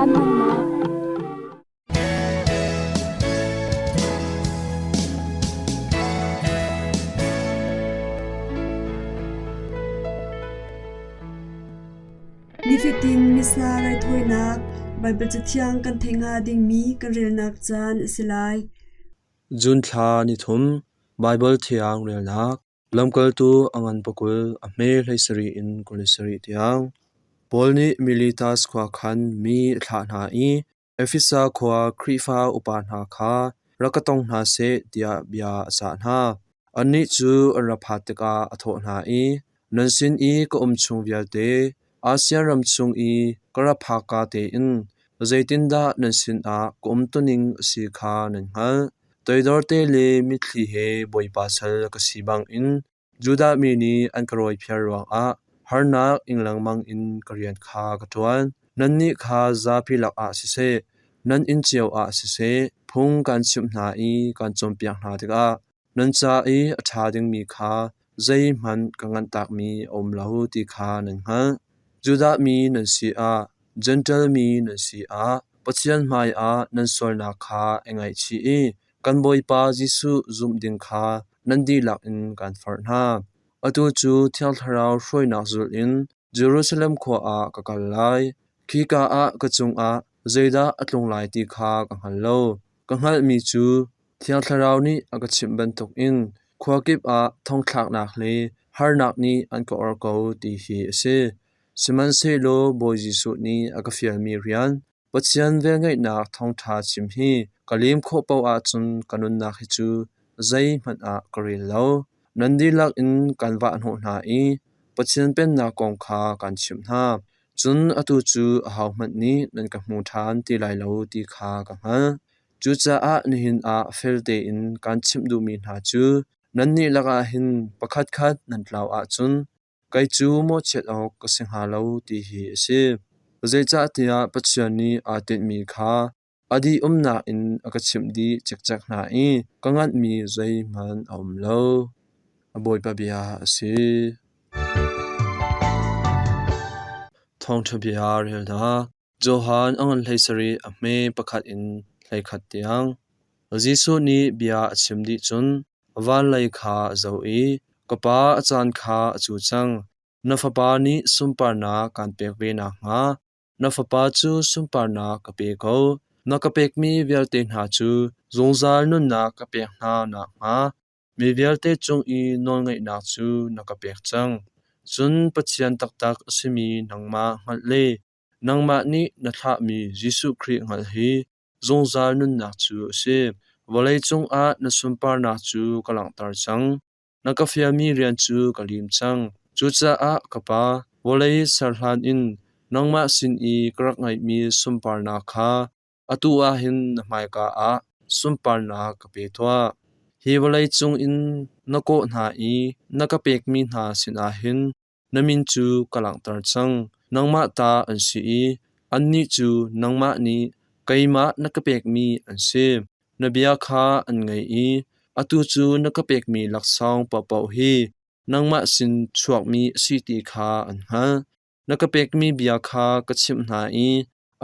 Caan hmannak. Nifatin Missa raithawinak Baibal Cathiang kan theih hnga dingmi kan relnak caan a si lai. June thla nithum Baibal Thiang relnak Lamkaltu a ngan pakul a hme 17 in 27 tiang. Paul nih Miletas khua khan mi a thlah hna i Efesa khua Khrihfa upa hna kha rak ka tong hna seh tiah bia a cah hna. Annih cu an ra phat tikah a thawh hna i, Nan sin i ka um chung vialte Asia ram chung i ka ra phakka tein zeitindah nan sinah ka umtuning a si kha nan hngalh. Toidor te le mitthli he Bawipa sal ka si bangin Judah mi nih an ka rawiphiar ruangah harnak ing lengmang in ka rian kha ka ṭuan. Nannih kha zapi lakah siseh, nan inn cio ah siseh, phung kaan chimh hna i kaan cawnpiak hna tikah nan ca i a ṭha dingmi kha zeihmanh ka nganhtakmi a um lo ti kha nan hngalh. Judah mi nan si ah, Jentail mi nan si ah, Pathian hmaiah nan sualnak kha i ngaihchih i kan Bawipa Jesuh zumh ding kha nan dihlak in kaan forh hna. Atu cu Thiang Thlarau hruainak zulh in Jerusalem khua ah ka kal lai. Khika ah ka cungah zeidah a tlung lai ti kha ka hngal lo. Ka hngalhmi cu Thiang Thlarau nih a ka chimh bantukin khua kip ah thongthlaknak le harnak nih an ka orh ko ti hi a si. Sihmanhsehlaw Bawi Jesuh nih a ka fialmi rian, Pathian velngeihnak thawngṭha chim hi ka lim khawh paoh ahcun ka nunnak hi cu zeihmanh ah ka rel lo. Nan dihlak in kan vahhnawh hna i Pathian Pennak kong kha kan chimh hna. Cun atu cu ahohmanh nih nan ka hmu ṭhan ti lai lo ti kha ka hngalh. Cucaah nihin ah fel tein kaan chimh duhmi hna cu nannih lakah hin pakhatkhat nan tlau ahcun Kei cu mawhchiat awk ka si hnga lo ti hi a si. Zeicahtiah Pathian nih aa tinhmi kha a dih-umnak in a ka chimh dih cikcek hna i ka nganhmi zeihmanh a um lo. A Bawipa bia a si. Thawngṭha bia relnak Johan a ngan 17 a hme pakhat in 11 tiang. Jesuh nih bia a chim dih cun vanlei kha a zoh i, Ka Pa, a caan kha a cu cang. Na Fapa nih sunparnak kaan pek ve nakhnga na Fapa cu sunparnak ka pe ko. Na ka pekmi vialte hna cu zungzal nunnak ka pek hna nakhnga Mi vialte cung i nawlngeihnak cu na ka pek cang. Cun Pathian taktak a simi nangmah hngalh le nangmah nih na thlahmi Jesuh Khrih hngalh hi zungzal nunnak cu a si. Vawleicung ah na sunparnak cu ka langhter cang. Na ka fialmi rian cu ka lim cang. Cucaah ka Pa, vawlei ser hlan in nangmah sin i ka rak ngeihmi sunparnak kha Atu ah hin na hmaika ah sunparnak ka pe tuah. Hi vawlei cungin na kawh hna i na ka pekmi hna sinah hin na min cu ka langhter cang. Nangmah ta an si i annih cu nangmah nih keimah na ka pekmi an si. Na bia kha an ngaih i atu cu na ka pekmi laksawng paohpaoh hi nangmah sin chuakmi a si ti kha an hngalh. Na ka pekmi bia kha ka chimh hna i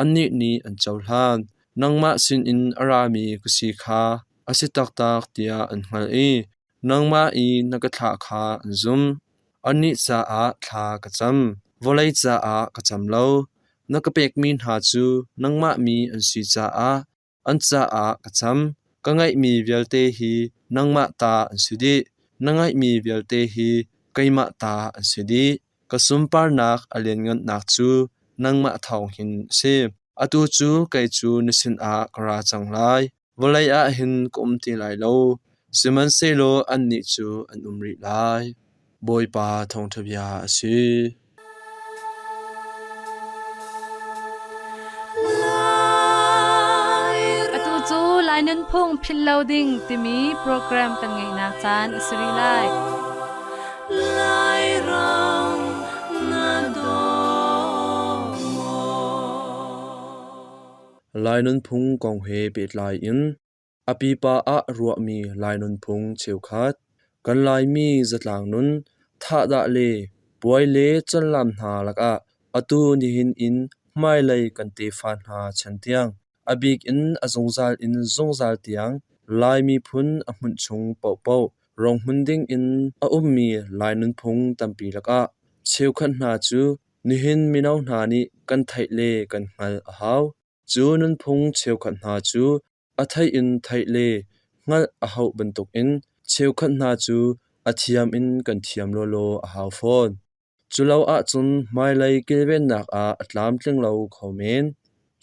annih nih an cohlan. Nangmah sinin a rami ka si kha a si taktak tiah an hngalh i nangmah i na ka thlah kha an zumh. Annih caah thla ka cam, vawlei caah ka cam lo. Na ka pekmi hna cu nangmah mi an si caah An caah ka cam. Ka ngeihmi vialte hi nangmah ta an si dih. Na ngeihmi vialte hi keimah ta an si dih. Ka sunparnak a lianngannak cu nangmah thawng hin a si. Atu cu kei cu na sinah ka ra cang lai. Vawlei ah hin ka um ti lai lo, sihmanhsehlaw annih cu an um rih lai. Bawipa thawngṭha bia a si. Atu cu Lai Nunphung Philh Lo Ding timi program kan ngeihnak caan a si rih lai. Lai nunphung kong he pehtlai in A pipa ah ruahmi Lai nunphung cheukhat, kan Laimi zatlang nun, thahdah le puai le canlam hna lakah atu nihin in hmailei kan tefa hna chan tiang, a bik in a zungzal in zungzal tiang Lai miphun a hmunh chung paohpaoh ronghmun ding in a ummi Lai nunphung tampi lakah cheukhat hna cu nihin mino hna nih kan theih le kan hngalh a hau. Cu nunphung cheukhat hna cu a theih in theih le hngalh a hauh bantukin cheukhat hna cu a thiam in kan thiam lawlaw a hau fawn. Culo ahcun hmailei kilvennak ah a tlamtling lo kho men.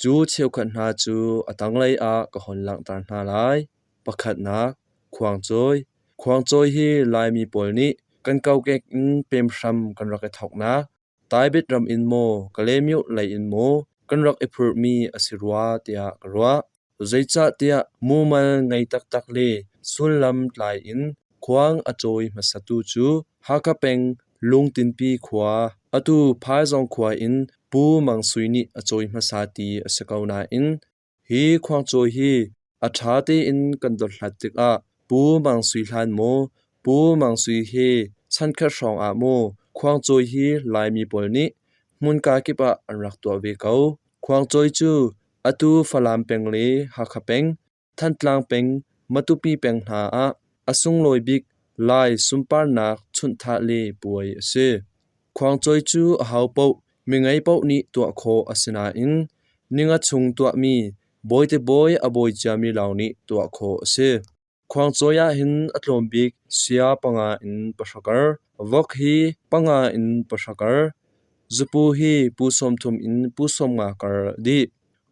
Cu cheukhat hna cu a tanglei ah ka hon langhter hna lai. Pakhatnak, khuangcawi. Khuangcawi hi Laimi pawl nih kan kokek in pem hram kan rak i thawknak Taibit ram in maw, Kalaymyo lei in maw kan rak i phurhmi a si rua tiah ka ruah. Zeicahtiah mumal ngei taktak le sullam tlai in khuang a cawi hmasatu cu Hakha peng Lungtinpi khua, atu Phaizawng khua in Pu Mang Sui nih a cawi hmasa ti a si ko nain Hi khuangcawi hi a ṭha tein kan dothlat tikah Pu Mang Sui hlan maw, Pu Mang Sui he chankhat hrawng ah maw khuangcawi hi Laimi pawl nih hmunka kip ah an rak tuah ve ko. Khuangcawi cu atu Falam peng le Hakha peng, Thantlang peng, Matupi peng hna ah a sunglawi bik Lai sunparnak chunhthah le puai a si. Khuangcawi cu ahopaoh mingei paoh nih tuah khawh a si nain ninga chung tuahmi bawite bawi a bawi ciami lawng nih tuah khawh a si. Khuangcawi ahhin a tlawm bik sia panga in pahra kar, vok hi panga in pahra kar, zupu hi pu 30 in pu 50 kar a dih.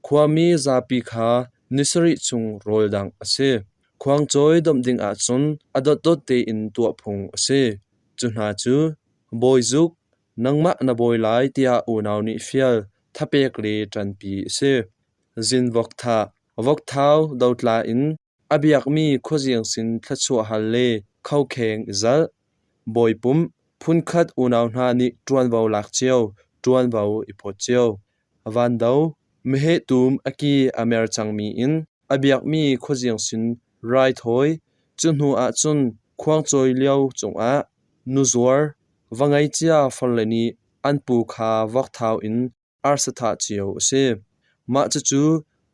Khuami zapi kha ni sarih chung rawl dangh a si. Khuangcawi domh ding ahcun a dotdot tein tuah phung a si. Cu hna cu bawizuk, nangmah na bawi lai tiah unau nih fial, thapek le ṭanpi a si. Zinvok thah, vokthau dotla in a biakmi khuazing sin thluachuah hal le khokheng i zalh. Bawipumh, phunkhat unau hna nih ṭuanvo lak cio, ṭuanvo i phawt cio. Vando, meheh tum a ki a mer cangmi in a biakmi khuazing sin raithawi, cu hnu ahcun khuangcawi lio cungah nuzuar, va ngei cia farle nih an pu kha vokthau in arsa thah cio a si. Mah cucu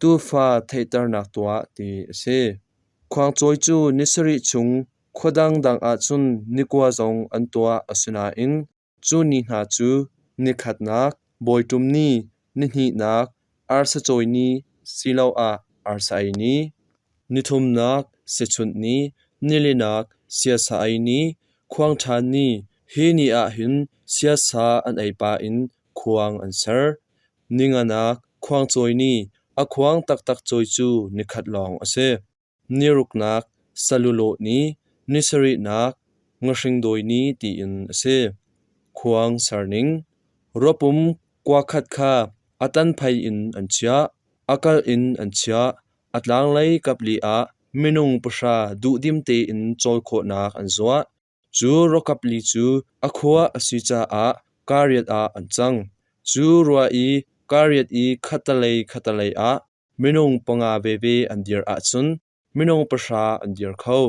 tuufa theihternak tuah ti a si. Khuangcawi cu ni sarih chung khua dangdang ahcun nikua zong an tuah a si nain Cu ni hna cu nikhatnak, bawiṭum ni, nihnihnak, arsa cawi ni siloah arsa ei ni, nithumnak, sichunh ni, nilinak, siasa ei ni, khuang ṭhan ni, hi ni ah hin siasa an ei pah in khuang an ser. Ninganak, khuangcawi ni, a khuang taktak cawi cu nikhat lawng a si. Niruknak, salulawh ni, ni sarihnak, ngahringdawi ni tiin a si. Khuang serning Ruapum kua khat kha a tanphei in an chiah, a kalh in an chiah, a tlanglei kapli ah minung pahra duhdim tein cawl khawhnak an zuah. Cu rawkap li cu a khua a si caah kaariat ah an cang. Cu rua i kaariat i khattalei khattalei ah Minung panga veve an dir ahcun minung pahra an dir kho.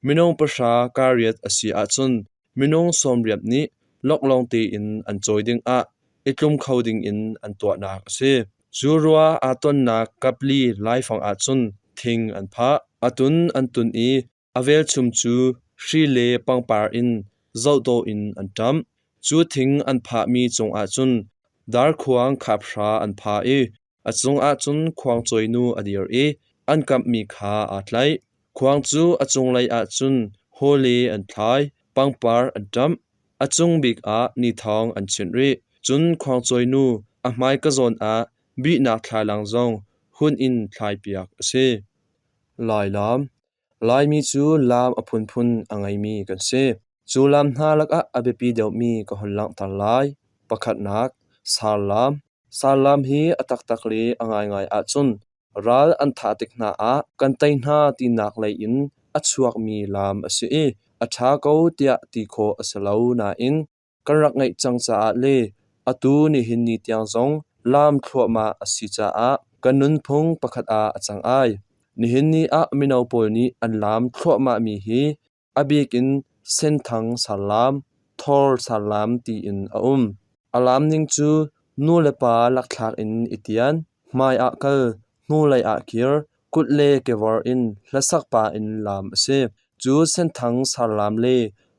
Minung pahra kaariat a si ahcun minung 80 nih loklawng tein an cawi dingah i tlum kho dingin an tuahnak a si. Cu rua aa tonnak kapli laifang ahcun thing an phah. A tun an tun i A velchum cu hri le pangpar in zohdawh in an ṭamh. Cu thing an phahmi cungah cun darkhuang khaphra an phah i a cungah cun khuangcawinu a dir i an kamhmi kha aa tlaih. Khuang cu a cunglei ah cun hawle an thlai, pangpar an ṭamh. A cung bik ah nithawng an chinh rih. Cun khuangcawinu a hmaika zawn ah bihnak thlalang zong hun in thlaipiak a si. Lailaam Laimi cu laam a phunphun a ngeimi kan si. Cu laam hna lakah a biapi deuhmi ka hun langhter lai. Pakhatnak, sarlaam. Sarlaam hi a taktak le a ngaingai ahcun ral an thah tik hna ah kan tei hna tinak lei in a chuakmi laam a si i a ṭha ko tiah ti khawh a si lo nain kan rak ngeih cang caah le atu nihin ni tiang zong laam thluahmah a si caah kan nunphung pakhat ah a cang ai. Nihin ni ah mino pawl nih an laam thluahmahmi hi a bik in Senthang sarlaam, Thor sarlaam tiin a um. A laam ning cu Nu le pa lakthlak in i tian, hmai ah kal, hnulei ah kir, kut le kevor in hlasak pah in laam a si. Cu Senthang sarlaam le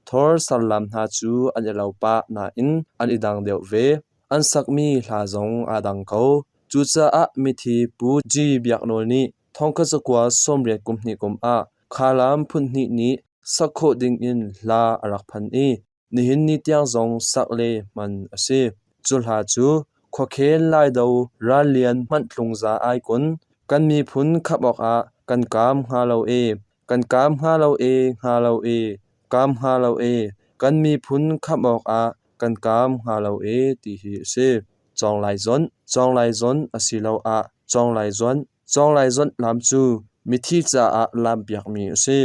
Thor sarlaam hna cu an i lo pah nain an i dang deuh ve. An sakmi hla zong aa dang ko. Cucaah mithi Pu G. Biak Nawl nih thongkhat zakua 80 kum hnih kum ah kha laam phunhnih nih sak khawh dingin hla a rak phan i nihin ni tiang zong sak le hman a si. Cu hla cu khuakhel Laido rallian hmanh tlungza ai kun, kan miphun khamh awkah kan kaam hnga lo e, kan kaam hnga lo e, hnga lo e, kaam hnga lo e, kan miphun khamh awkah kan kaam hnga lo e ti hi a si. Cawnglai zawnh, cawnglai zawnh asiloah cawnglai zuanh, cawnglai zawnh lam cu mithi caah lampiakmi a si.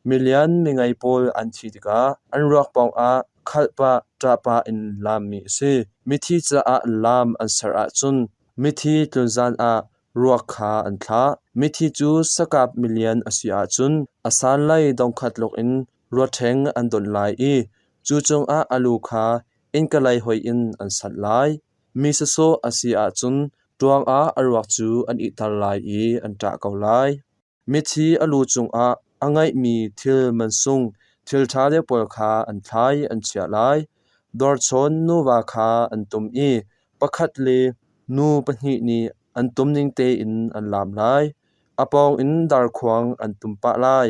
Milian mingei pawl an thi tikah an ruak pawngah khalhpah, ṭahpah in laammi a si. Mithi caah laam an ser ahcun mithi tlun zan ah ruak kha an thlah. Mithi cu sakap milian a si ahcun a sanlei dongkhat tluk in ruaṭheng an donh lai i cu cungah a lu kha innkalei hoih in an sanh lai. Mi sawsawh a si ahcun ṭuang ah a ruak cu an ihter lai i an ṭah ko lai. Mithi a lu cungah a ngeihmi thil mansung thil ṭha deuh pawl kha an thlai an chiah lai. Dawrchawn nuva kha an tum i pakhat le nu pahnih nih an tum ning tein an laam lai. A pawng in darkhuang an tum pah lai.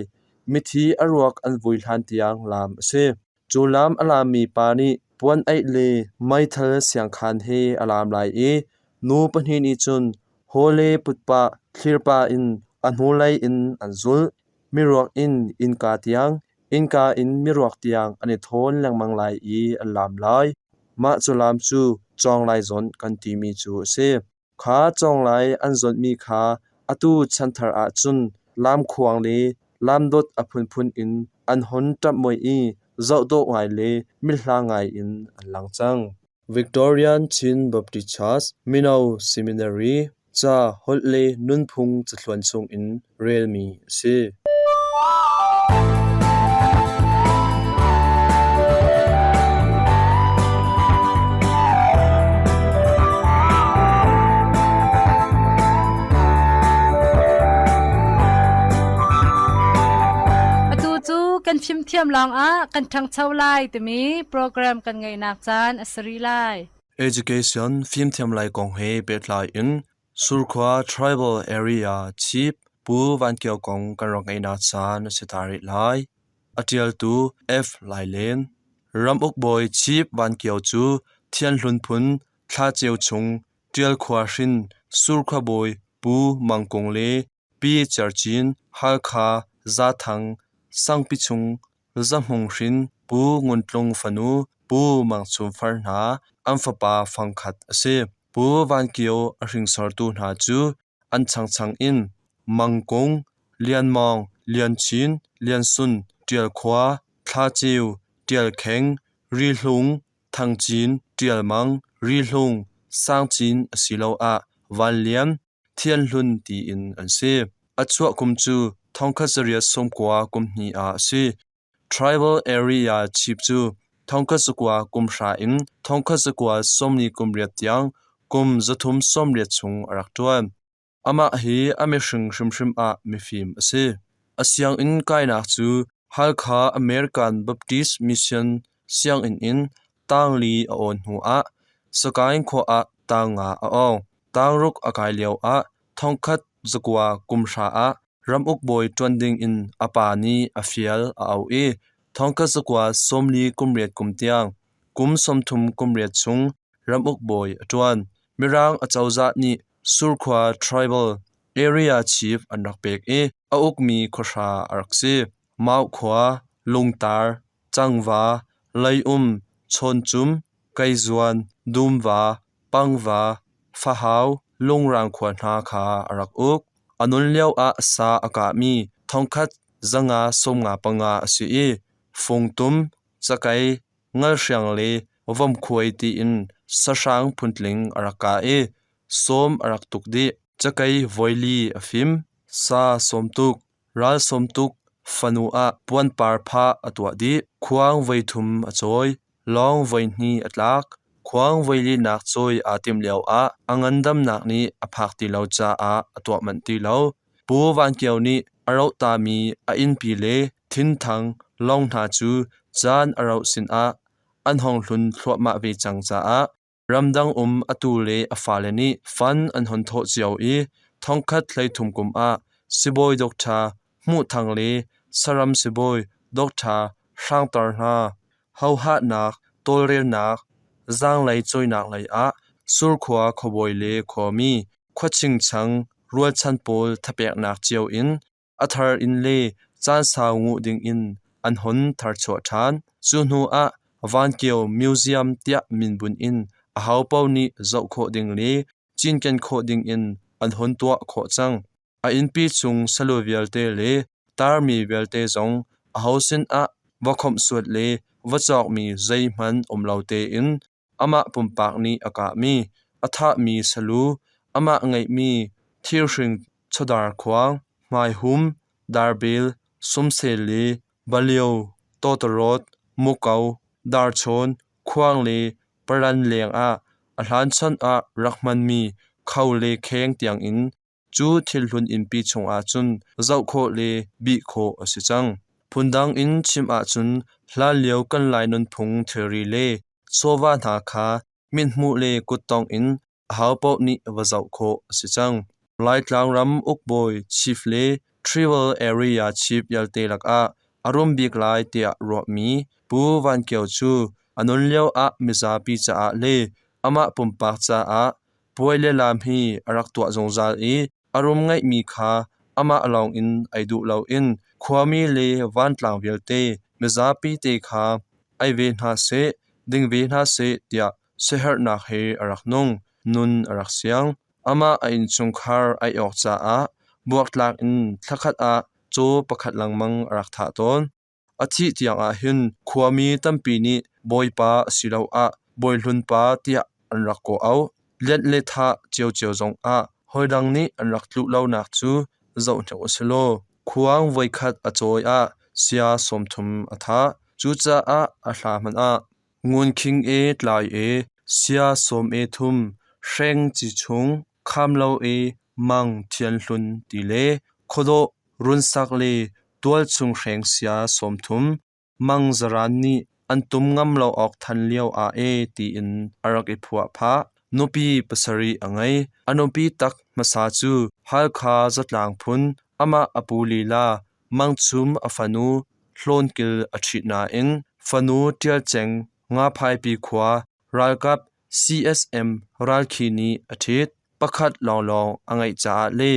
Mithi a ruak an vui hlan tiang laam a si. Cu laam a laammi pa nih puan aih le meithal siangkhaan he a laam lai i nu pahnih nih cun haw le putpah thlirpah in a hnulei in an zulh. Miruak in innka tiang, innka in miruak tiang an i thawn lengmang lai i an laam lai. Mah cu laam cu cawnglai zawnh kan timi cu a si. Kha cawnglai an zawnhmi kha atu chanthar ahcun lamkhuang le lamdot a phunphun in an hon ṭamhmoih i zohdawh ngai le mithla ngai in an lang cang. Victorian Chin Baptist Church Mino Seminary ca holh le nunphung cathluan chungin relmi a si. Atu cu kan fimthiam lawngah kan ṭhangcho lai timi program kan ngeihnak caan a si rih lai. Education fimthiam lai kong he pehtlai in Surkhua Tribal Area Chief Pu Van Kio kong kan rak ngeihnak caan a si ta rih lai. A ṭialtu F. Lai Len. Ramuk bawi Chief Van Kio cu Thianhlun phun Thlaceu chung Ṭial khua hrin Surkhua bawi Pu Mang Kung le Pi Cer Cin, Halkha, Zathang, Sangpi chung Zahmung hrin Pu Ngun Tlung fanu Pu Mang Chum far hna an fapa fangkhat a si. Pu Van Kio a hringsortu hna cu an changchang in Mang Kung, Lian Mawng, Lian Chin, Lian Sun, Ṭial Khua, Thla Ceu, Ṭial Kheng, Ri Hlung, Thang Cin, Ṭial Mang, Ri Hlung, Sang Cin asiloah Van Lian, Thianhlun tiin an si. A chuah kum cu thongkhat zariat sawmkua kum hnih ah a si. Tribal Area Chief cu thongkhat zakua kum hra in thongkhat zakua sawmli kum riat tiang kum zathum sawmriat chung a rak ṭuan. Amah hi a mihring hrimhrim ah mifim a si. A sianginn kainak cu Halkha American Baptist Mission sianginn in tangli a awn hnuah Sagaing khua ah tang nga a awng. Tangruk a kai lioah thongkhat zakua kum hra ah ramuk bawi ṭuan dingin a pa nih a fial a auh i thongkhat zakua sawmli kum riat kum tiang kum 30 kum riat chung ramuk bawi a ṭuan. Mirang acozah nih Surkhua Tribal Area Chief an rak pek i a ukmi khuahra a rak si. Maukhua, Lungtar, Cangva, Leium, Chawncum, Keizuan, Dumva, Pangva, Fahau, Lungrang khua hna kha a rak uk. A nun lioah sa a kahmi thongkhat 195 a si i fungtum, cakei, ngalhriang le vomkhuai tiin sahrang phuntling a rak kah i sawm a rak tuk dih. Cakei voili a fim, sa sawm tuk, ral sawm tuk, fanu ah puanpar phah a tuah dih, khuang voithum a cawi, lawng voihnih a tlak. Khuang voilinak cawi aa timh lioah a ngandamnak nih a phak ti lo caah a tuah manh ti lo. Pu Van Kio nih a rohtami a innpi le thinthang lawng hna cu caan a rauh sinah an hong hlun thluahmah ve cang caah ramdang um atu le a fale nih fan an hon thawh cio i thongkhat 33 kum ah sibawi Doctor Hmuh Thang le saram sibawi Doctor Hrang Tar hna hohahnak tawlrelnak zaanglei cawinak lei ah Surkhua khuabawi le khuami khuachingchang rualchan pawl thapeknak cio in a thar in le caan sau nguh ding in an hon tharchuah ṭhan. Cu hnu ah Vankio Museum tiah minbunh in ahopaoh nih zoh khawh ding le cinken khawh ding in an hon tuah khawh cang. A innpi chung salu vialte le tarmi vialte zong aho sinah va khawmhsuat le va cawkmi zeihmanh um lo tein amah pumpak nih a kahmi, a thahmi salu, amah ngeihmi thirhring chawdar khuang, hmaihum, darbel, sumsel le balio, tawtawrawt, muko, darchawn, khuang le paran lengah a hlanchan ah rak hmanmi kho le kheng tiangin Cu thilhlun innpi chungah cun zoh khawh le bih khawh a si cang. Phundang in chim ahcun hlanlio kan Lai nunphung thilri le chawva hna kha mithmuh le kuttongh in ahopaoh nih va zoh khawh a si cang. Laitlang ram ukbawi chief le tribal area chief vialte lakah a rum bik lai tiah ruahmi Pu Van Kio cu a nun lio ah mizapi caah le amah pumpak caah Puai le laam hi a rak tuah zungzal i a rum ngeihmi kha amah lawngin ei duh loin khuami le vantlang vialte mizapi te kha ei ve hna seh, ding ve hna seh tiah siaherhnak he a rak nung. Nun a rak siang. Amah a innchungkhar ei awk caah buaktlak in thlakhat ah caw pakhat lengmang a rak thah tawn. A thih tiang ah hin khuami tampi nih Bawipa asiloah Bawihlun pa tiah an rak kawh-auh. Lianh le thah ciocio zongah hawidang nih an rak tluh lonak cu zohhnik u si law khuang voikhat a cawi ah sia 30 a thah. Cucaah a hla hmanh ah Ngunkhing e tlai e, sia sawm e thum, hreng ci chung, kham lo e mang thianhlun ti le khuadawh runsak le tualchung hreng sia 30 mang zaran nih an tum ngam lo awk than lio ah e tiin a rak i phuah phah. Nupi pasarih a ngei. A nupi tak hmasa cu Halkha zatlang phun amah a pu lila Mangchum a fanu Hlawnkil a ṭhit nain fanu Ṭial Ceng Ngaphaipi khua ralkap CSM ralkhi nih a ṭhit. Pakhat lawnglawng a ngeih caah le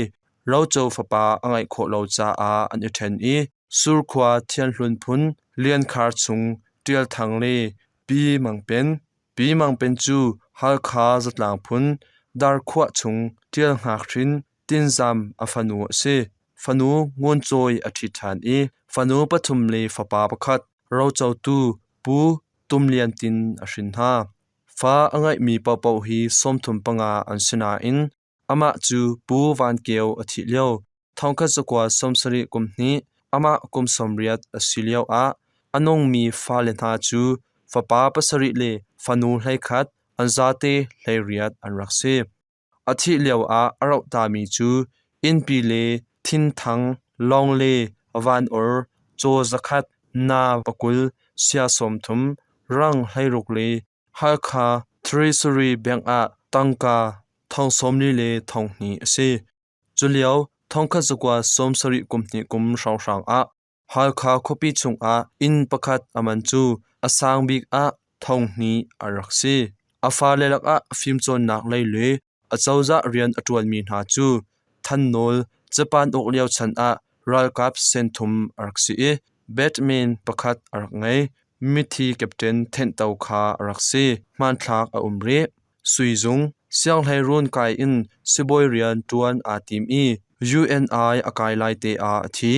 roco fapa a ngeih khawh lo caah an i ṭhen i Surkhua Thianhlun phun Liankhar chung Ṭial Thang le Pi Mang Pen. Pi Mang Pen cu Halkha zatlang phun Darkhuah chung Ṭial Hngak hrin Tinzam a fanu a si. Fanu Ngun Cawi a ṭhit ṭhan i fanu pathum le fapa pakhat rocotu Pu Tum Lian Tin a hrin hna. Fa a ngeihmi paohpaoh hi 35 an si nain amah cu Pu Van Kio a thih lio 1970 kum hnih amah kum 80 a si lioah a nungmi fale hna cu fapa pasarih le fanu 11 an zate 18 an rak si. A thih lioah a rohtami cu innpi le thinthang, lawng le van-or, caw 100, naa 20, sia 30, rang 16 le Halkha Treasury Bank ah tangka thong 40 le thong hnih a si. Culio 1970 kum hnih kum hrawnghrang ah Halkha khuapi chungah inn pakhat a man cu a sang bik ah thong hnih a rak si. A fale lakah fimcawnnak lei le acozah rian a ṭuanmi hna cu Than Nawl Japan uk lio chan ah ralkap senthum a rak si i Batman pakhat a rak ngei. Mithi Captain Thenh To kha a rak si. Hmanthlak a um rih. Suizung sianghleiruun kai in sibawi rian ṭuan aa tim i UNI a kai lai te ah a thi.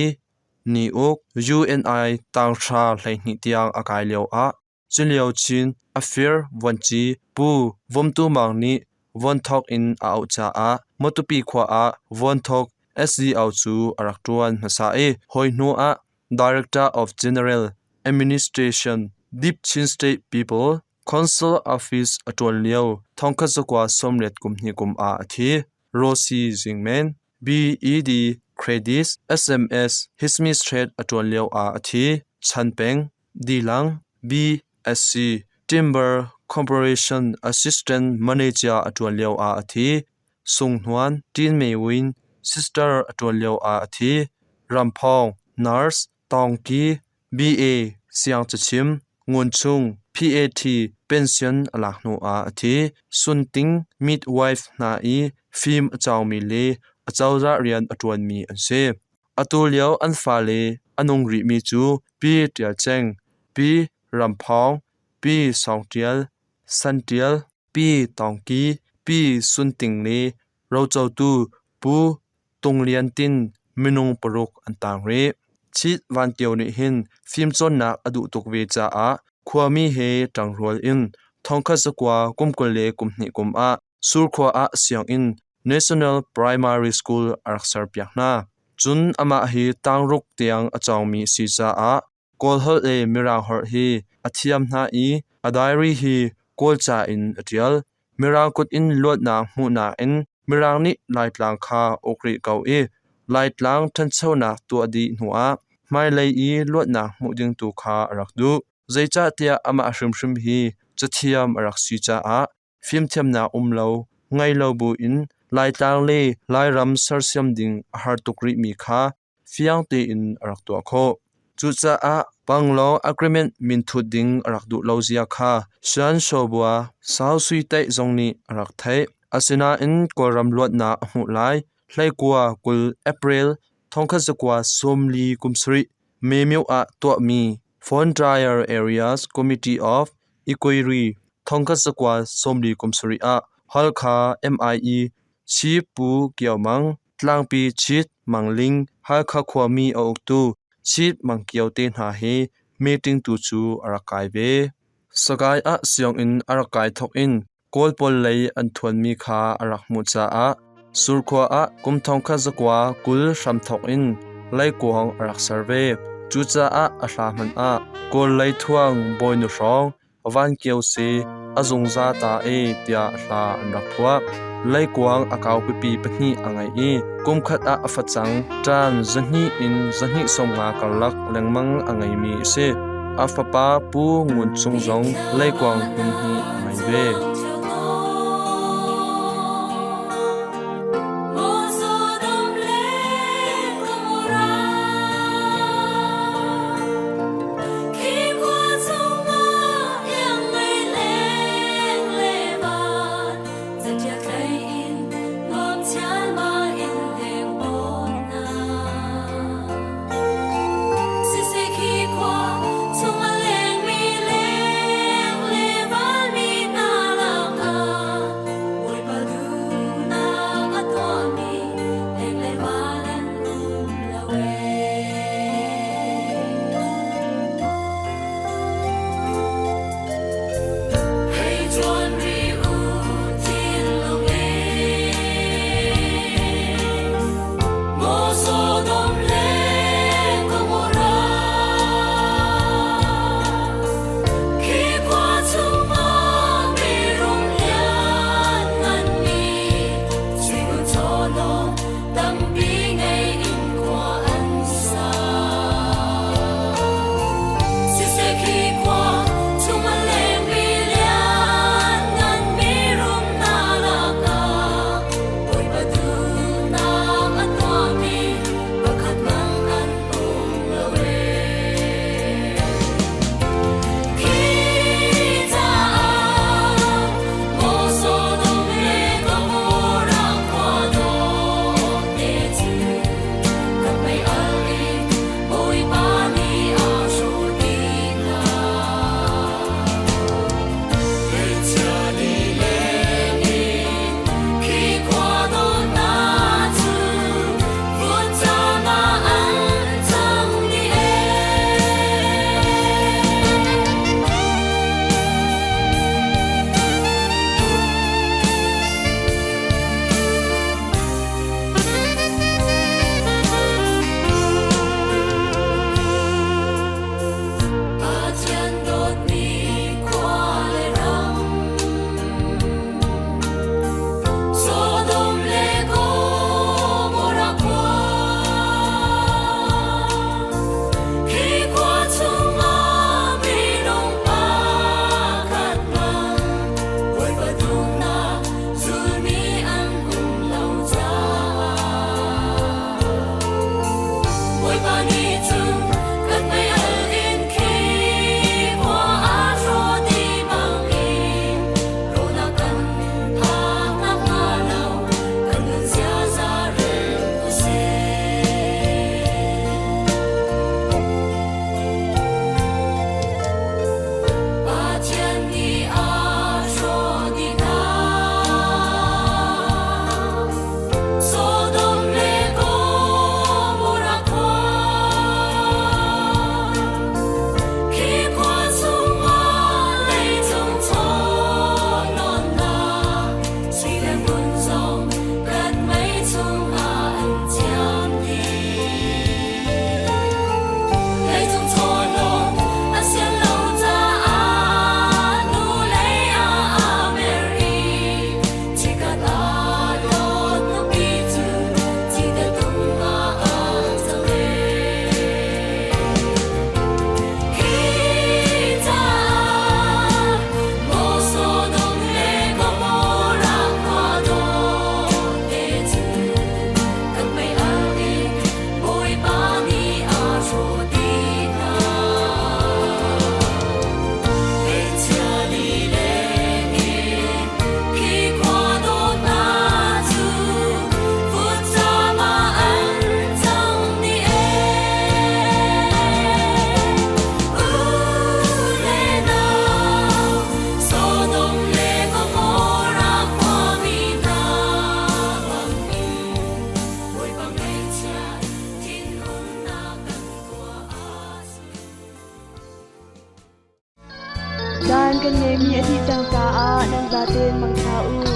Ni-uk UNI tanghra 12 tiang a kai lioah culio chin a fir vuanci Pu Vomtu Mang nih Vuanthok in a auh caah Matupi khua ah Vuanthok SDO cu a rak ṭuan hmasa i hawi hnu ah Director of General Administration Deep Chin State People. Council Office a ṭuan lio thongkhat zakua sawmriat kum hnih kum ah a thi. Rosy Zingmen, BED Credits, SMS Hismis Trade a ṭuan lio ah a thi. Chan Peng, Dilang, BSc Timber Corporation Assistant Manager a ṭuan lio ah a thi. Sunghnuan Tin Me Win, Sister a ṭuan lio ah a thi. Ramphawng, Nurse, Tawngki, BA Siangcachim, Ngunchung, PAT pension a lak hnu ah a thi. Sunting midwife hna i fim a cawngmi le acozah rian a ṭuanmi an si. Atu lio an fale a nung rihmi cu Pi Ṭial Ceng, Pi Ram Phawng, Pi Sawng Ṭial, San Ṭial, Pi Tawng Ki, Pi Sun Ting le rocotu Pu Tung Lian Tin minung paruk an tang rih. Chit Van Kio nih hin fimcawnnak a duh tuk ve caah khuami he ṭangrual in thongkhat zakua kum 22 kum ah Surkhua ah sianginn National Primary School a rak serpiak hna. Cun amah hi tangruk tiang a cawngmi a si caah Kawl holh le Mirang holh hi a thiam hna i a diary hi Kawlca in a ṭial. Mirang kut in luatnak hmuhnak in Mirang nih Laitlang kha uk rih ko i Laitlang ṭhanchonak tuah dih hnuah hmailei i luatnak hmuh ding tu kha a rak duh. Zeicahtiah amah hrimhrim hi cathiam a rak si caah fimthiamnak um lo, ngei lo buin Laitlang le Lairam sersiam ding a har tuk rihmi kha fiang tein a rak tuah khawh. Cucaah Panglong Agreement minthut ding a rak duh lo zia kha Shan Shobua Sau Sui Taih zong nih a rak theih. Asinain Kawlram luatnak a hmuh lai hleikua 20 April 1947 Memyo ah tuahmi Frontier Areas Committee of Inquiry 1947 ah Halkha MIE Chief Pu Kio Mang Tlangpi Chit Mang Ling Halkha khuami a uktu Chit Mang Kio te hna he meeting tu cu a rak kai ve. Sakai ah sianginn a rak kai thawk in Kawl pawl lei an thuanmi kha a rak hmuh caah Surkhua ah kum thongkhat zakua 20 hramthawk in leikuang a rak ser ve. Cucaah a hla hmanh ah Kawl lei thuang bawinu hrawng Van Kio si a zungza ta e tiah hla an rak phuah. Leikuang a kau pipi pahnih a ngei i kumkhat ah a facang ṭan zahnih in zahnih sawmnga karlak lengmang a ngeimi a si. A fapa Pu Ngun Cung zong leikuang hmun hnih a ngei ve. kan ngeihmi a dih cang caah nan zaten mangṭha u.